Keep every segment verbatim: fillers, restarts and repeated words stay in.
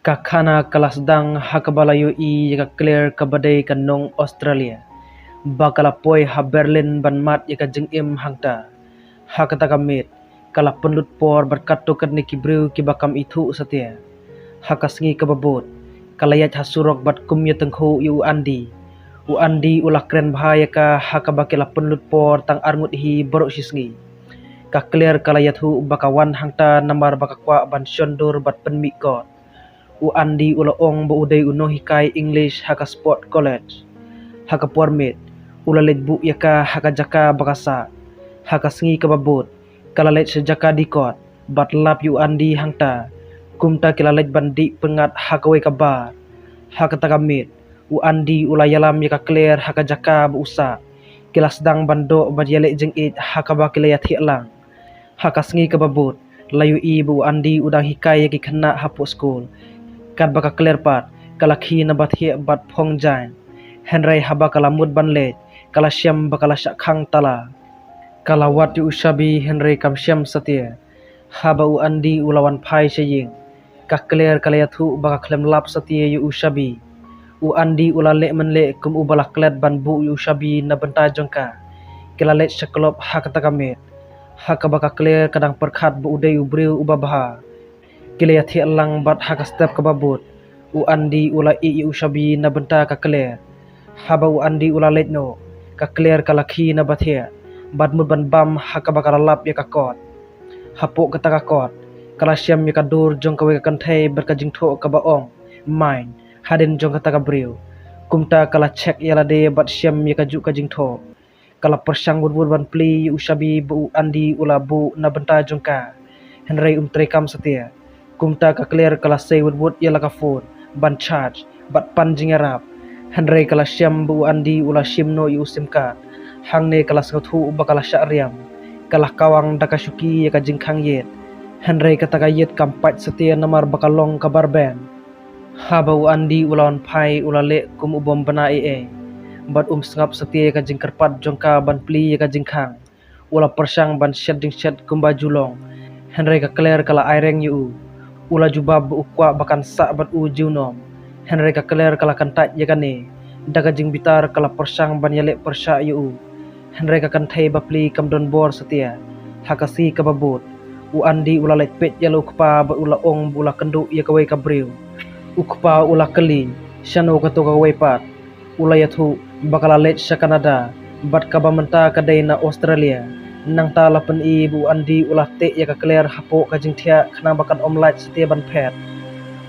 Ka khana ka la sdang ha kaba la ïohi ïa ka Claire kaba dei ka nong Australia, ba ka la poi ha Berlin ban mad ïa ka jingim hangta. Ha kata ka miet ka la pynlut por bad katto katne ki briew kiba kam ithuh satia. Ha ka sngi kaba bud ka la ïaid ha surok bad kum ïa tyngkhuh ïa u Andy. U Andy u la kren bha ïa ka ha kaba ki la pynlut por tang arngut hi baroh shi sngi. Ka Claire ka la ïathuh ba ka wan hangta namar ba ka kwah ban shon dur bad pynmih kot. U Andy u la ong ba u dei u nonghikai English ha ka sport college. Ha ka por miet u la leit buh ïa ka ha ka jaka ba ka sah. Ha ka sngi kaba bud ka la leit sha jaka dih kot bad lap ïa u Andy hangta. Kumta ki la leit ban dih pyngngad ha kawei ka bar. Ha kata ka miet u Andy u la ïalam ïa ka Claire ha ka jaka ba u sah. Ki la sdang ban doh bad ïaleh jingïeit ha kaba ki la ïathiah lang. Ha ka sngi kaba bud la ïohi ba u Andy u dang hikai ïa ki khynnah hapoh skul. Katba ka Claire pat ka la khie na ba thiah bad phong jaiñ. Hynrei haba ka la mut ban leit ka la shem ba ka la shah khang tala. Ka la wad ïa u shabi hynrei kam shem satia. Haba u Andy u la wan phai sha ïing ka Claire ka la ïathuh ba ka khlem lap satia ïa u shabi. U Andy u la leh mynleh kum uba la klet ban buh ïa u shabi na bynta jong ka. Ki la leit sha club ha kata ka miet ha kaba ka Claire ka dang pyrkhat ba u dei u briew uba bha. Ki la ïathiah lang bad ha ka step kaba bud u Andy u la ïeh ïa u shabi na bynta ka Claire. Haba u Andy u la leit noh ka Claire ka la khie na ba thiah bad mut ban bam ha kaba ka la lap ïa ka kot. Hapoh kata ka kot ka la shem ïa ka dur jong kawei ka kynthei bad ka jingthoh kaba ong mine hadien jong kata ka briew. Kumta ka la check ïa lade bad shem ïa kajuh ka jingthoh. Ka la pyrshang wut wut ban plie ïa u shabi ba u Andy u la buh na bynta jong ka. Hynrei um treikam satia. Kumta ka Claire ka la sei wut wut ïa la ka phone ban charge bad pan jingïarap. Hynrei ka la shem ba u Andy u la shim noh ïa u sim card. Hangne ka la sngewthuh ba ka la shah riam. Ka la kawang da ka shuki ïa ka jingkhang ïit. Hynrei kata ka ïit kam pait satia namar ba ka long ka bar ben. Haba u Andy u la wan phai u la leh kum u bym bna ei ei bad um sngap satia ïa ka jingkyrpad jong ka ban plie ïa ka jingkhang. U la pyrshang ban shet jingshet kumba ju long. Hynrei ka Claire ka la ai reng ïa u. U la jubab ba u kwah ba kan sah bad u junom. Hynrei ka Claire ka la kyntait ïa kane. Da ka jingbitar ka la pyrshang ban ïaleh pyrshah ïa u. Hynrei ka kynthei bapli kam don bor satia. Ha ka sngi kaba bud u Andy u la leit peit ïa la u kpa bad u la ong ba u la kynduh ïa kawei ka briew. U kpa u la kylli shano kato kawei pat. U la ïathuh ba ka la leit sha Canada bad kaba mynta ka dei na Australia. Nangta la pyni ba u Andy u la teh ïa ka Claire hapoh ka jingthiah khnang ba kan ym lait satia ban phet.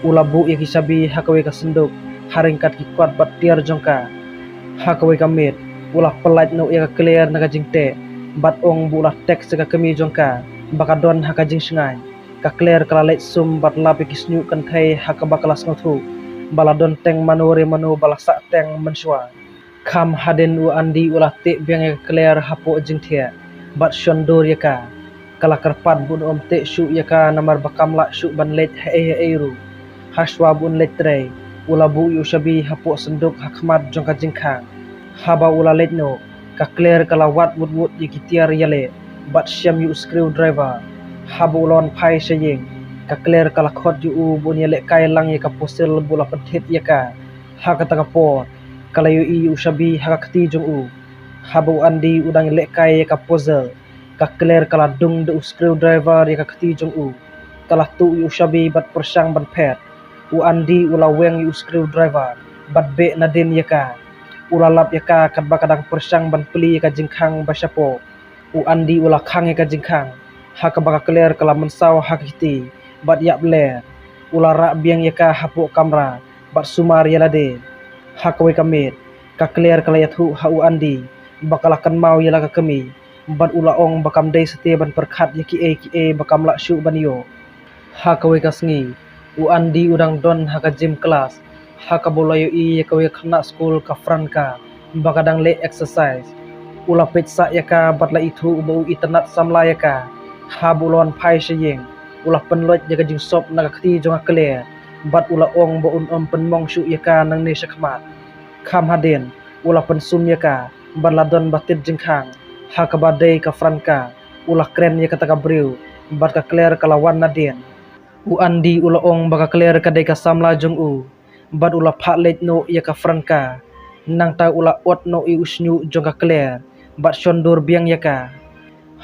U la buh ïa ki shabi ha kawei ka synduk ha ryngkat ki kot bad tiar jong ka. Ha kawei ka miet u la pyllait noh ïa ka Claire na ka jingteh bad ong ba u la text ïa ka kmie jong ka ba ka don ha ka jingshngaiñ. Ka Claire ka la leit sum bad lap ïa ki shñiuh kynthei ha kaba ka la sngewthuh ba la don teng mano re mano ba la sah teng mynshuwa. Kham hadien u Andy u la teh biang ïa ka Claire hapoh jingthiah bad shon dur ïa ka. Ka la kyrpad ba un ym teh shuh ïa ka namar ba kam lah shuh ban leit haei haei ruh. Hashwa ba un leit trei u la buh ïa u shabi hapoh synduk ha khmat jong ka jingkhang. Haba u la leit noh ka Claire ka la wad wut wut ïa ki tiar ïaleh bad shem ïa u screwdriver. Haba u la wan phai sha ïing ka Claire ka la khot ïa u ba un ïalehkai lang ïa ka puzzle ba u la pynthit ïa ka. Ha kata ka por ka la ïohi ïa u shabi ha ka kti jong u. Haba u Andy u dang ïalehkai ïa ka puzzle ka Claire ka la dung da u screwdriver ïa ka kti jong u. Ka la tuh ïa u shabi bad pyrshang ban phet. U Andy u la weng ïa u screwdriver bad beh nadien ïa ka. U la lap ïa ka katba ka dang pyrshang ban plie ïa ka jingkhang ba shapoh. U Andy u la khang ïa ka jingkhang ha kaba ka Claire ka la mynsaw ha ka kti bad ïap ler. U la rah biang ïa ka hapoh kamra bad sumar ïa lade. Ha kawei ka miet ka Claire ka la ïathuh ha u Andy ba ka la kynmaw ïa la ka kmie bad u la ong ba kam dei satia ban pyrkhat ïa kiei kiei ba kam lah shuh ban ïoh. Ha kawei ka sngi u Andy u dang don ha ka gym class ha kaba u la ïohi ïa kawei ka khynnah skul ka Franca ba ka dang leh exercise. U la peit sah ïa ka bad la ithuh ba u itynnad samla ïa ka. Haba u la wan phai sha ïing u la pynlait ïa ka jingsop na ka kti jong ka Claire bad u la ong ba un ym pynmong shuh ïa ka nangne shakhmat. Kham hadien u la pynsum ïa ka bad la don ba tied jingkhang ha kaba dei ka Franca. U la kren ïa kata ka briew bad ka Claire ka la wan nadien. U Andy u la ong ba ka Claire ka dei ka samla jong u, bad u la phah leit noh ïa ka Franca. Nangta u la ot noh ïa u shñiuh jong ka Claire bad shon dur biang ïa ka.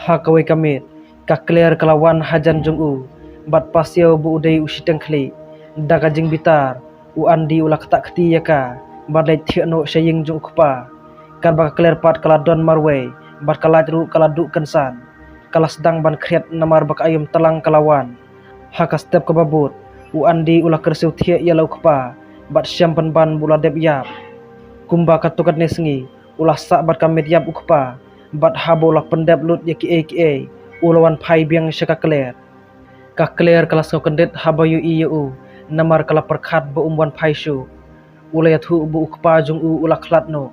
Ha kawei ka miet, ka Claire ka la wan hajan jong u bad pasiaw ba u dei u shiteng khlieh. Da ka jingbitar, u Andy u la ktah kti ïa ka bad leit thiah noh sha ïing jong u kpa. Katba ka Claire pat ka la don marwei bad ka lait ruh ka la duh kynsan. Ka la sdang ban khriat namar ba ka aïom tlang ka la wan. Ha ka step kaba bud, u Andy u la kyrsiew thiah ïa la u kpa bad shem pynban ba u la dep ïap. Kumba katto katne sngi, u la sah bad ka met ïap u kpa, bad haba u la pyndep lut ïa kiei kiei, u la wan phai biang sha ka Claire. Ka Claire ka la sngew kyndit haba ïohi ïa u, namar ka la pyrkhat ba um wan phai shuh. U la ïathuh ba u kpa jong u u la khlad noh,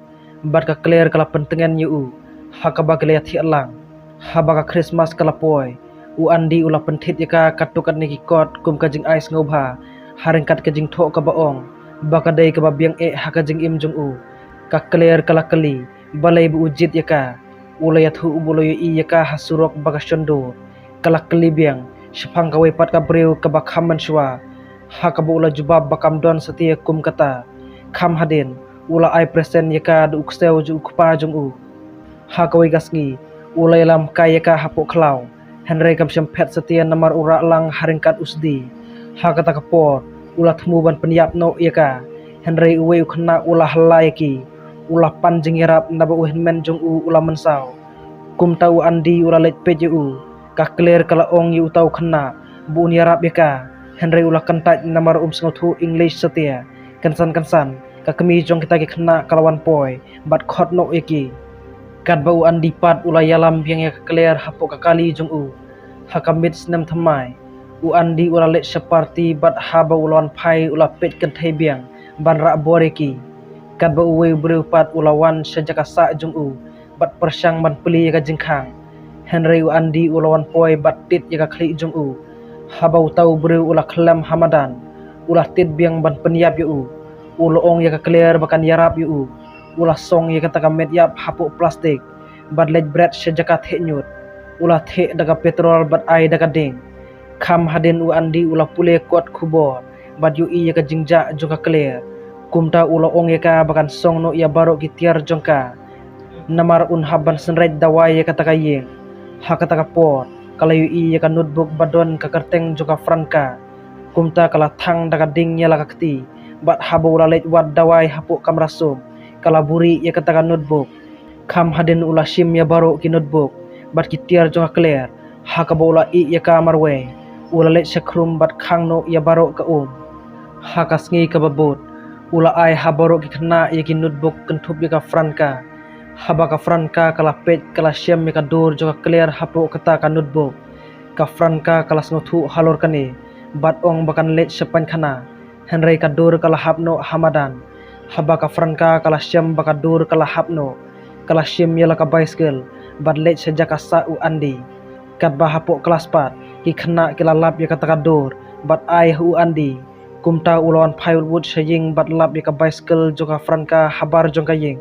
bad ka Claire ka la pyntngen ïa u ha kaba ki la ïathiah lang. Haba ka Christmas ka la poi, u Andy u la pynthit ïa ka katto katne ki kot kum ka jingai sngewbha, ha ryngkat ka jingthoh kaba ong ba ka dei kaba biang eh ha ka jingim jong u. Ka Claire ka la kylli balei ba u jied ïa ka. U la ïathuh ba u la ïohi ïa ka ha surok ba ka shon dur. Ka la kylli biang shaphang kawei pat ka briew kaba kham mynshuwa, ha kaba u la jubab ba kam don satia kum kata. Kham hadien, u la ai present ïa ka da u ksew jong u kpa jong u. Ha kawei ka sngi, u la ïalam kai ïa ka hapoh khlaw, hynrei kam shym phet satia namar u rah lang ha ryngkat u sdi. Ha kata ka por, u la thmu ban pynïap noh ïa ka, hynrei uwei u khynnah u la hylla ïa ki. U la pan jingïarap naba u hynmen jong u u la mynsaw. Kumta u Andy u la leit peit ïa u. Ka Claire ka la ong ïa uta u khynnah ba un ïarap ïa ka, hynrei u la kyntait namar um sngewthuh English satia. Kynsan kynsan, ka kmie jong kita ki khynnah ka la wan poi bad khot noh ïa ki. Katba u Andy pat u la ïalam biang ïa ka Claire hapoh ka kali jong u. Ha ka miet snem thymmai, u Andy u la leit sha party bad haba u la wan phai u la peit kynthei biang ban rah bor ïa ki. Katba uwei u briew pat u la wan sha jaka sah jong u bad pyrshang ban plie ïa ka jingkhang. Hynrei u Andy u la wan poi bad tied ïa ka khlieh jong u. Haba uta u briew u la khyllem ha madan, u la tied biang ban pynïap ïa u. U la ong ïa ka Claire ba kan ïarap ïa u. U la song ïa kata ka met ïap hapoh plastik bad leit bret sha jaka theh ñiut. U la theh da ka petrol bad ai da ka ding. Kham hadien u Andy u la pule kot khubor bad ïohi ïa ka jingjah jong ka Claire. Kumta u la ong ïa ka ba kan song noh ïa baroh ki tiar jong ka, namar un hap ban synreit dawai ïa kata ka ïing. Ha kata ka por, ka la ïohi ïa ka notebook ba don ka kyrteng jong ka Franca. Kumta ka la thang da ka ding ïa la ka kti bad haba u la leit wad dawai hapoh kamra sum, ka la buhrieh ïa kata ka notebook. Kham hadien u la shim ïa baroh ki notebook bad ki tiar jong ka Claire, ha kaba u la ïeh ïa ka marwei. U la leit sha khrum bad khang noh ïa baroh ka um. Ha ka sngi kaba bud, u la ai ha baroh ki khynnah ïa ki notebook kynthup ïa ka Franca. Haba ka Franca ka la peit, ka la shem ïa ka dur jong ka Claire hapoh kata ka notebook. Ka Franca ka la sngewthuh halor kane bad ong ba kan leit sha paikhana. Hynrei ka dur ka la hap noh ha madan. Haba ka Franca ka la shem ba ka dur ka la hap noh, ka la shim ïa la ka bicycle bad leit sha jaka sah u Andy. Katba hapoh klas pat, ki khynnah ki la lap ïa kata ka dur bad ai ha u Andy. Kumta u la wan phai wut wut sha ïing bad lap ïa ka bicycle jong ka Franca habar jong ka ïing.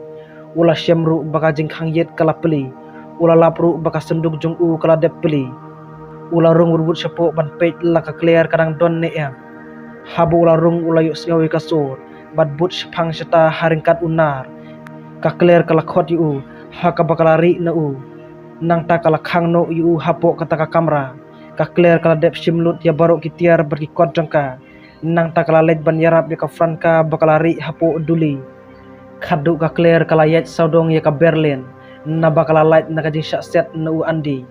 U la shem ruh ba ka jingkhang ïit ka la plie. U la lap ruh ba ka synduk jong u ka la dep plie. U la rung wut wut shapoh ban peit la ka Claire ka dang don ne em. Haba u la rung u la ïohsngew ïa ka sur bad bud shaphang shata ha ryngkat u nar. Ka Claire ka la khot ïa u ha kaba ka la rieh na u. Nangta ka la khang noh ïa u hapoh kata ka kamra. Ka Claire ka la dep shim lut ïa baroh ki tiar bad ki kot jong ka. Nangta ka la leit ban ïarap ïa ka Franca ba ka la rieh hapoh duli. Khatduh ka Claire ka la ïaid sawdong ïa ka Berlin, naba ka la lait na ka jingshah set na u Andy.